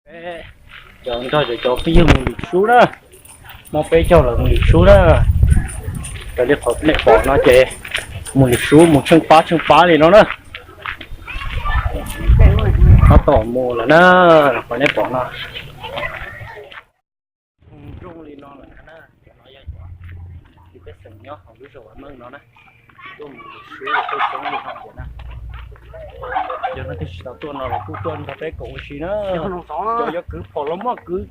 Cov nrog cov phooj ywg mus lwm sub na, muaj peb caug lawm mus lwm sub na. Raws li qhov nej pom no ces mus lwm sub mus tsheej pab tsheej pab li no na. Tab tom mus lawm na, qhov nej pom no. Zoo li no lawm na, cov no yog cov pej xeem nyob hauv lub zos Vaj Meej no na, tuaj mus lwm sub tuaj coob li no na. Yog leej twg tsis tau tuaj no los kuj tuaj nrog peb koom ua si na. Cov yuav kwv phom los muaj, kwv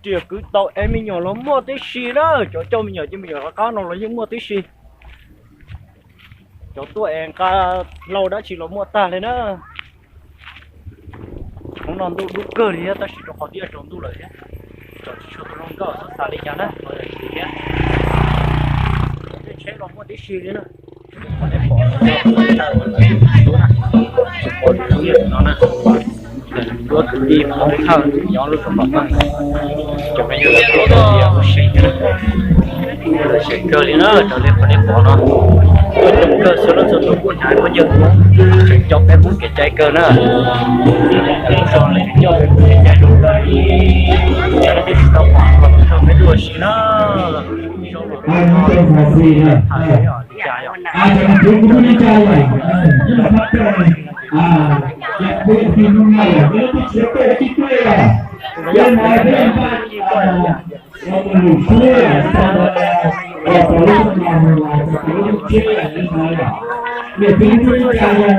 riam kwv taus es me nyuam los muaj tib si na. Cov coj me nyuam coj me nyuam qab qab no los yeej muaj tib si. Cov tuaj es nqa hlau dab tsi los muaj tag li na. Hnub no ntuj dub kawg li thiab tab sis rau qhov twb yuav tsaus ntuj lawm thiab, tseem tsis tshua tau zoo nkauj xav li cas na. Tej tsheb los muaj tib si li na. Qhov nej pom no na, cov kwv tij pov thawj nyob lub zos Vam Meej, cov me nyuam lawv kuj tau tias ua si thiab. Lawv seem kawg li na, raws li qhov nej pom no, tuaj coob kawg xwb, lawv txhua tus kuj hnav khaub ncaws Hmoob, tseem coj peb Hmoob kev cai kawg na. Lub zos lawv coj peb Hmoob kev cai zoo kawg li, ces leej twg tsis tau pom los nrog peb tuaj ua si na. Li cas yom?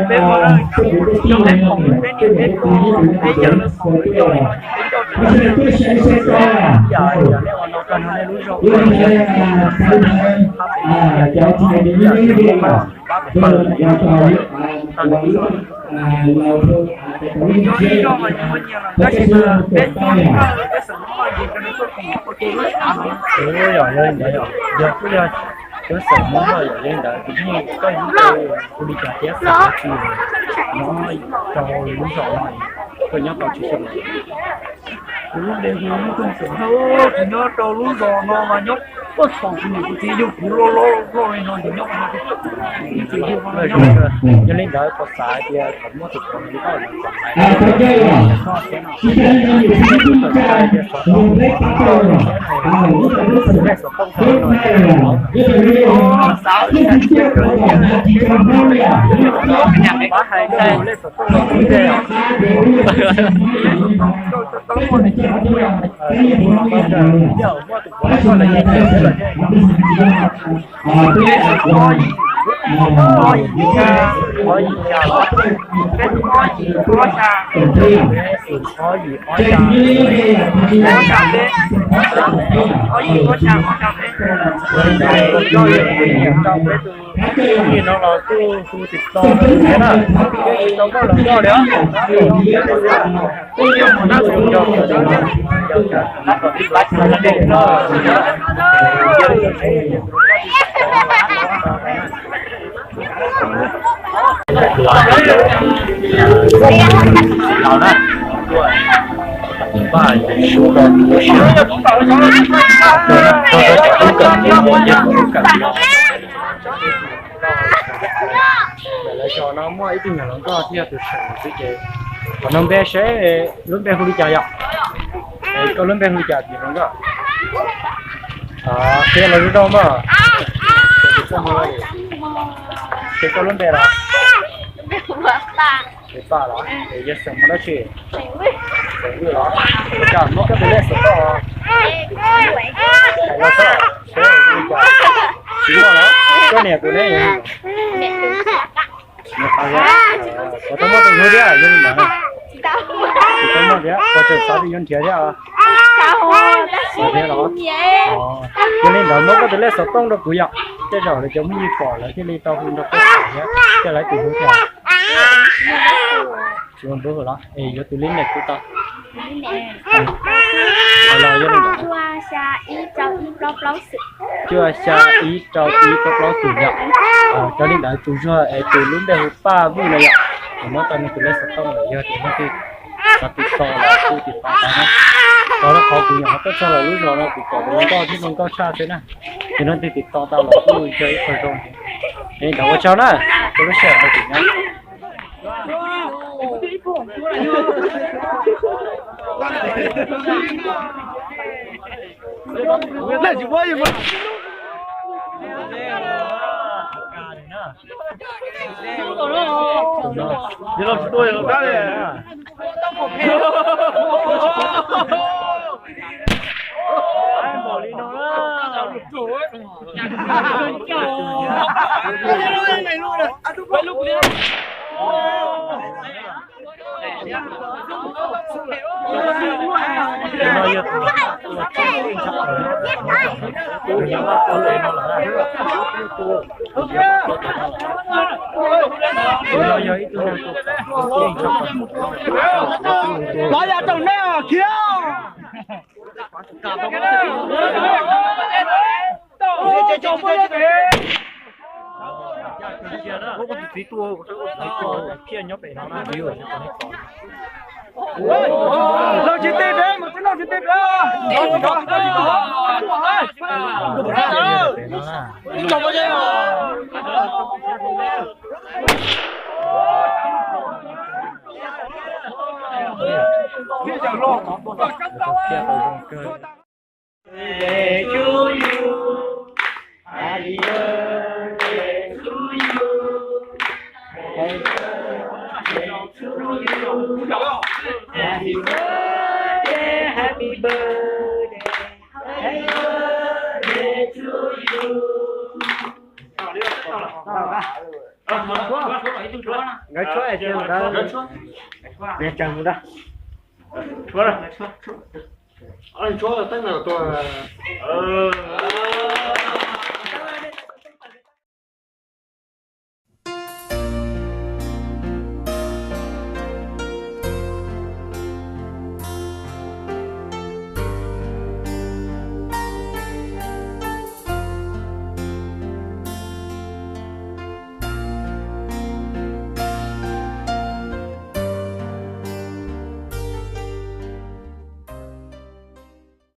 Peb ua lawv coob, peb niam peb txiv peb yawg lawv xaus, peb coj peb mus ua si yom. Yog nej ua no rau nej lub zos, pab peb pawg, pab peb pawg. Cov ib zog mas tsis muaj nyias lawm, tab sis mas peb xeem Hmoob Vaj ces rau nej tuaj koom ua ke lub xav no. Yog, yog li ntawd yom, yog kuj yog cov xeem Hmoob Vaj yom, yog li ntawd tus yeej koj yeej tau hu li cas thiab xeem dab tsi nyob rau lub zos no, koj nyob tau tsis xyoo lawm? Kuv lub npe hu Lub Tooj Xeem Hawj, kuv nyob rau lub zos no mas nyob puag thaum kuv niam kuv txiv yug kuv loj loj loj li no ces nyob. Yog li ntawd koj xav tias thaum muaj tus qhov li koj, Ob yim, ob yim, ob xya, ob yim, ob xya, ob yim, ob xya, ob yim, ob xya, ob xya peb, ob yim, ob xya, ob xya peb. Yog li ntawd koj yuav tus nyiam rau peb tus phooj ywg no los kuj hu tim txog thiab na, thiab tsis tau nkauj los nkauj li os. Lawv zos no muaj ib tug nyuam hluas nkauj thiab tus seem xwb ces, qhov no npe seb lub npe hu li cas yom? Koj lub npe hu li cas tus hluas nkauj? Qhia los zoo zoo mas. Ces koj lub npe los? Paj los? Yog xeem Hmoob dab tsi? Xeem Vwj los? Ua cas muab koj tus lej xov tooj hais los txog seb li cas. Tsis muaj los? Koj niam tus neb? Puas tau muaj tus hlub thiab yog li ntawd? Tsis tau muaj thiab, puas tseem xav tias yuav nrhiav thiab? Xav thiab los? Yog li ntawd muab koj tus lej xov tooj rau kuv yom, tej zaum lawv cov phooj ywg pom lawv thiaj li tau hu nrog koj xav thiab, thiaj lawv tus hlub thiab. Tsis muaj npawb los? Es yuav tus lej npe kuj tau. Los yog li ntawd, cuaj xya ib rau ib plaub plaub xwm yom. Raws li ntawd tus zog es tus lub npe hu Paj Vwj no yom. Kuv muab tau nws tus lej xov tooj lawm, yog tias leej twg xav tiv toj los kuj tiv toj tau na. Tau rau qhov kuv nyuam qhuav tuaj txog lawm lub zos no kuv pom tus hluas nkauj thiab zoo nkauj tshaj xwb na. Yog leej twg tiv toj tau los kuj yog ib qho zoo. Li ntawd ua tsaug na, rau lub sij hawm no kuv nyob. Los yog rau nej khiav. Lauj tsis tij pem, mus tib lauj tsis tij pem. Nkawd tshuab es nkawd, nkawd tshuab, nkawd tshuab. Tshuab teeb no tuaj.